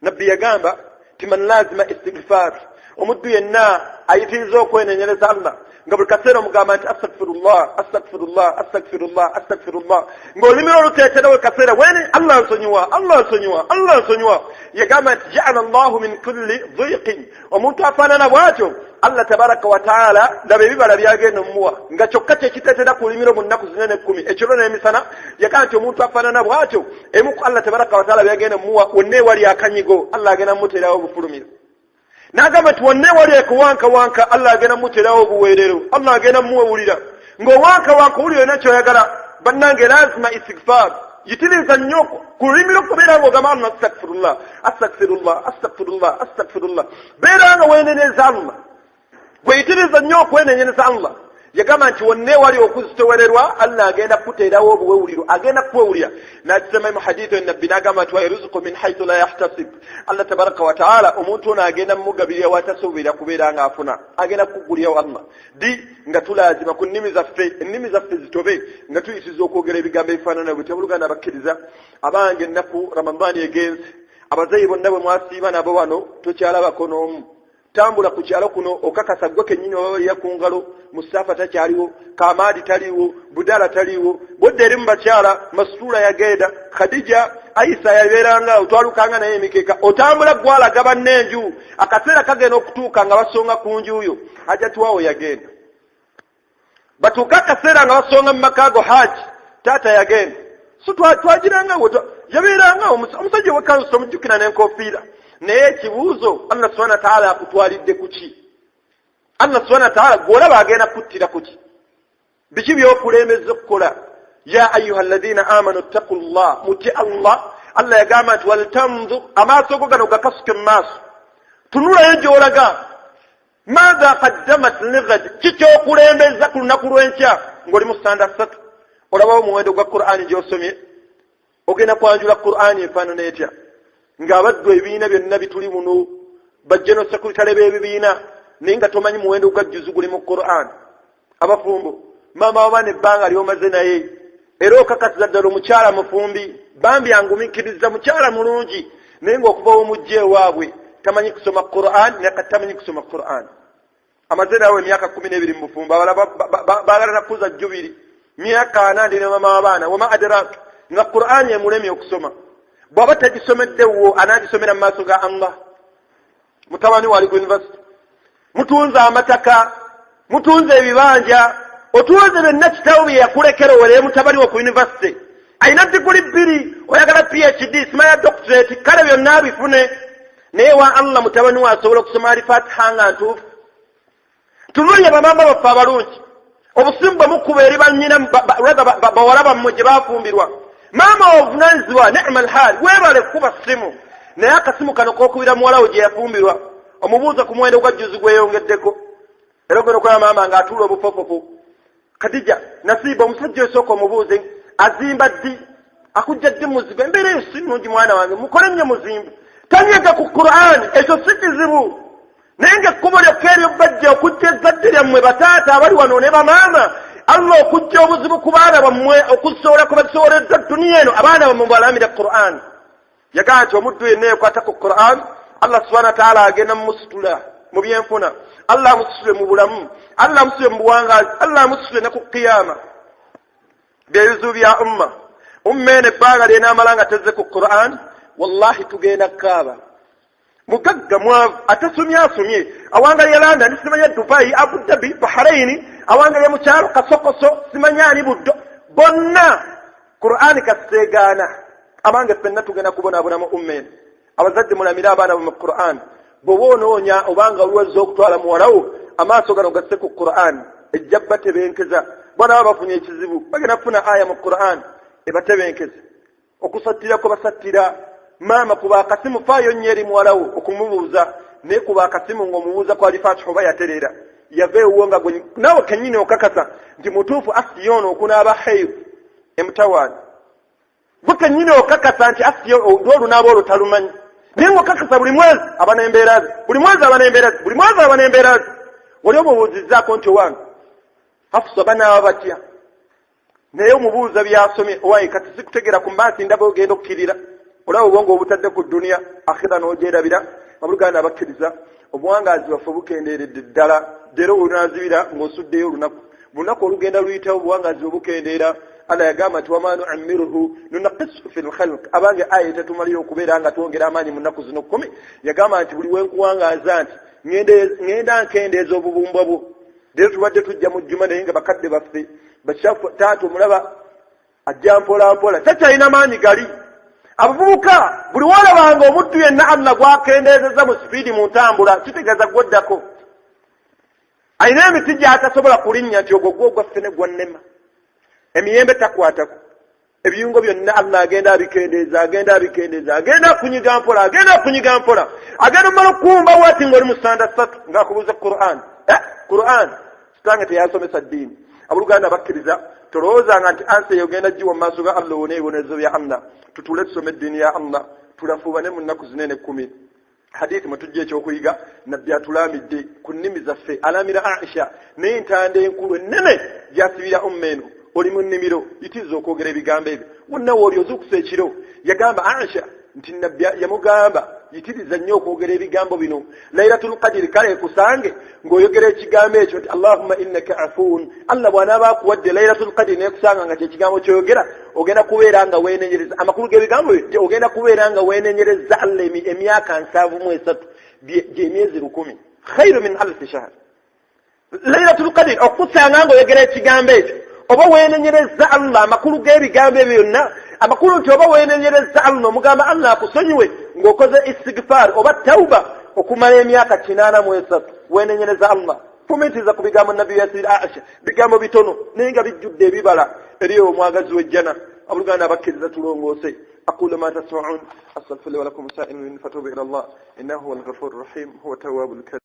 Nabbi yagamba ti man lazima istigfar, omuddu yenna ayitiriza okwenenyereza Allah, nga buli kaseera omugamba nti astagfirullah, astagfirullah, astagfirullah, astagfirullah, ng'olulimi oluteetera buli kaseera weni Allah nsonyiwa, Allah nsonyiwa, Allah nsonyiwa. Yagamba nti jaala llahu min kulli dhiqin. Omuntu afaanana bw'atyo, Allah tabaraka wataala laba ebibala byagenda omuwa, nga kyokka kyekiteetera ku lulimiro mu nnaku 410, ekiro n'emisana. Yagamba nti omuntu afaanana bw'atyo, emu ku Allah tabaraka wataala byagenda omuwa, wonna ewali akanyigo Allah agenda mumuteerawo obufulumiro. N'agamba nti wonna ewali ekuwankawanka Allah agenda mumuteerawo obuweerero, Allah agenda mumuwewulira ng'owankawanka owulira yonna kyoyagala. Bannange, lazima istigfar, yitiriza nnyo ku lulimi lwo kubeera ng'ogamba Allah astagfirullah, astagfirullah, astagfirullah, astagfirullah. Beera nga weenenyeza Allah, gwe yitiriza nnyo okwenenyereza Allah. Yagamba nti wonna ewali okuzitowererwa Allah agenda kukuteerawo obuwewuliro, agenda kukuwewulira. Nakisema mu hadithu enabbi n'agamba nti wayaruzuku min haithu la yahtasib. Allah tabaraka wataala omuntu ono agenda mumugabirira watasuubira kubeera ng'afuna, agenda kukugulirawo Allah. Di nga tulazima ku nnimi zaffe, ennimi zaffe zitobe nga tuyitiza okwogera ebigambo ebifaanana bwe. Tebuluganda bakkiriza abange, ennaku Ramadaani egenze, abazayi bonna bwe mwasiiba nabo wano tokyalabako n'omu. Tambula ku kyalo kuno okakasa gwe kennyini obabalira ku ngalo. Mustafa takyaliwo, Kamaadi taliiwo, Budala taliiwo. Bodda eri mu bakyala, Masuula yagenda, Khadija, Aisa yabeeranga otwalukanga naye emikeeka. Otambula gwalaga banne enju, akaseera kagenda okutuuka nga basonga ku njuyo. Hajatuwawo yagenda, batuuke akaseera nga basonga mu maka go. Haji taata yagenda, so twagirangawo, yabeerangawo omusajja owekanzu tomujjukira n'enkofiira. Naye ekibuuzo, Allah subhana wataala akutwalidde kuki? Allah subhana wataala gwolaba agenda kuttira kuki? Biki byokulembeza okukola? Ya ayuha alladhina amanu ittaqu llah, mutye Allah. Allah yagamba nti waltanzur, amaaso go gano gakasuke mu maaso, tunulayo gy'olaga. Maatha qaddamat lighad, kikyokulembeza ku lunaku lw'enkya ng'oli mu sanda 3? Olabawo omuwendo gwa Qur'ani gy'osomye? Ogenda kwanjula Qur'ani efaanana etya ng'abaddu ebibiina byonna bituli muno, bajjeno sekuritale b'ebibiina, naye nga tomanyi muwendo gwa juzu guli mu Qur'an? Abafumbo, maama w'abaana ebbanga ly'omaze naye, era okakasiza ddala omukyala mufumbi, bambi angumiikiriza, mukyala mulungi, naye ng'okuva w'omujja ewaabwe tamanyi kusoma Quran, nakati tamanyi kusoma Quran. Amaze nawe emyaka 12 mu bufumbo, abalala baagala nakuza jubiri, myaka 40 ndi ne mama w'abaana, wama adrak, nga Qur'ani emulemye okusoma. Bw'aba tagisomeddewo, anaagisomera mu maaso ga Allah? Mutabani wali ku university, mutunze amataka, mutunze ebibanja, otunze byonna kitawo bye yakulekera, owereye mutabani wo ku university, alina diguli 2, oyagala PhD, simanya doctorate, kale byonna abifune, naye wa Allah mutabani we asobola okusoma Alifatiha nga ntuufu? Tunulye bamaama baffe abalungi, obusimu bwe mukuba eri bannyina, bawala bammwe gye bafumbirwa. Maama obuvunanyizibwa, nema alhaali, weebale kukuba ssimu, naye akasimu kano kokubira muwala we gye yafumbirwa, omubuuza ku muwendo gwa juzi gweyongeddeko. Era ogenda okulaba maama ng'atuula obufofofu. Khadija Nasiiba, omusajja osooka omubuuze azimba ddi, akujja ddi muzigo? Embeera eyo si nnungi, mwana wange, mukole nnyo muzimbu. Tanyega ku Qur'ani, ekyo si kizibu, naye ngaekkubo lyokka eryo bajja okujja ezzadde lyammwe, bataata abali wano ne bamaama, Allah okujja obuzibu ku baana bammwe, okusobola ku basoboleddwa duniya eno, abaana bammwe balamira Qur'an. Yagamba nti omuddu yenna yekwata ku Quran, Allah subhana wataala agenda mumusitula mu byenfuna, Allah amusitule mu bulamu, Allah amusitule mu buwangazi, Allah amusitule ne ku qiyama. Byebizibu bya umma. Umma eno ebbanga lyenaamala nga tezze ku Quran, wallahi tugenda kukaaba. Mugagga, mwavu, atasomye, asomye, awangalya London, simanya Dubai, Abu Dhabi, Bahraini, awangalya mukyalo kasokoso, simanya ani buddo, bonna Qur'ani kaseegaana. Abange, ffenna tugenda kubonaabona mu umma eno. Abazadde, mulamire abaana mu Qur'an. Bw'oba onoonya obanga olwazza okutwala muwalawo, amaaso gano gasse ku Qur'an, ejja batebenkeza. Bwana baba bafunye ekizibu, bagenda kufuna aya mu Qur'an ebatebenkeza. Okusattira kwe basattira, maama kuba akasimu, faayo nnyo eri muwalawo okumubuuza, naye kuba akasimu ng'omubuuza ku Alifatiha oba yatereera, yava ewuwo nga gwe naawe kennyini okakasa nti mutuufu. Asiya ono okunaaba heiru emutawaani, gwe kennyini okakasa nti asiya olunaaba olwo talumanyi, naye ng'okakasa buli mwezi aba n'embeera ze, buli mwezi aba n'embeera ze, buli mwezi aba n'embeera ze. Wali omubuuzizzaako nti owange Hafusa banaaba batya? Naye omubuuza byasomye. Owaye kati sikutegera ku mbansi, ndaba ogenda okukkirira, olaba obwongo obutadde ku duniya, akhira n'ogyerabira. Abuluganda abakkiriza, obuwangaazi bwaffe bukendeeredde ddala. Leero olunazibira ng'osuddeyo olunaku, bulunaku olugenda luyitawo, obuwangaazi bwe bukendeera. Allah yagamba nti wama nuamiruhu nunakisu fi lkhalq. Abange, aya etatumalira okubeera nga twongera amaanyi mu nnaku zino 10. Yagamba nti buli wenkuwangaaza nti ngenda nkendeeza obubumbwa bwo. Leero tubadde tujja mu jjuma, naye nga bakadde baffe bakyafu, taata omulaba ajja mpola mpola, takyalina maanyi gali. Abavubuka, buli walabanga omuddu yenna Allah gwakendeezeza mu sipiidi mu ntambula, kitegeeza gwoddako alina emiti gy'atasobola kulinnya, nti ogwo gwo ogwaffe ne gwannema, emiyembe takwatako, ebiyungo byonna Allah agenda abikendeeza, agenda abikendeeza, agenda akunyiga mpola, agenda akunyiga mpola, agenda omala okukumba wati ng'oli mu sanda 3 ng'akubuuza Quran. Quran kitange teyasomesa ddiini. Abooluganda bakkiriza, tolowoozanga nti ansi eyo ogenda giwa mu maaso ga Allah owone ebibonerezo bya Allah. Tutuule tusome eddiini ya Allah, tulafuubane mu nnaku zinene 10. Hadithi mwetujja ekyokuyiga, nabbi atulamidde ku nnimi zaffe, alamira Aisha naye entanda enkulu ennene gyasibira umma eno. Oli mu nnimiro, yitiriza okwogera ebigambo ebyo wonna wooli ozuukusa ekiro. Yagamba Aisha nti nabbi yamugamba Yitiriza nnyo okwogera ebigambo bino. Lailatul Qadiri kale ekusange ng'oyogera ekigambo ekyo nti Allahumma innaka afuun. Allah bw'anaaba akuwadde Lailatul Qadiri nekusanga nga kyekigambo kyoyogera, ogenda kubeera nga weenenyereza. Amakulu g'ebigambo byo, ogenda kubeera nga weenenyereza Allah emyaka 73, gyemyezi 1000, khairu min alfi shahr. Lailatul Qadiri okusanga ng'oyogera ekigambo ekyo, oba weenenyereza Allah. Amakulu g'ebigambo ebyo byonna, amakulu nti oba weenenyereza Allah, omugamba Allah akusonyiwe ng'okoze istigfaar oba tauba okumala emyaka 83, weenenyereza Allah. Fumiitiriza ku bigambo Nabbi yasiri Aisha, bigambo bitono naye nga bijjudde ebibala eri omwagazi w'ejjana. Abooluganda abakkiriza, tulongoose. Aqulu ma tasmaun, astaghfiru li wa lakum sa'irin, fatubu ila Allah, innahu huwa alghafuru rahim, huwa tawwabul karim.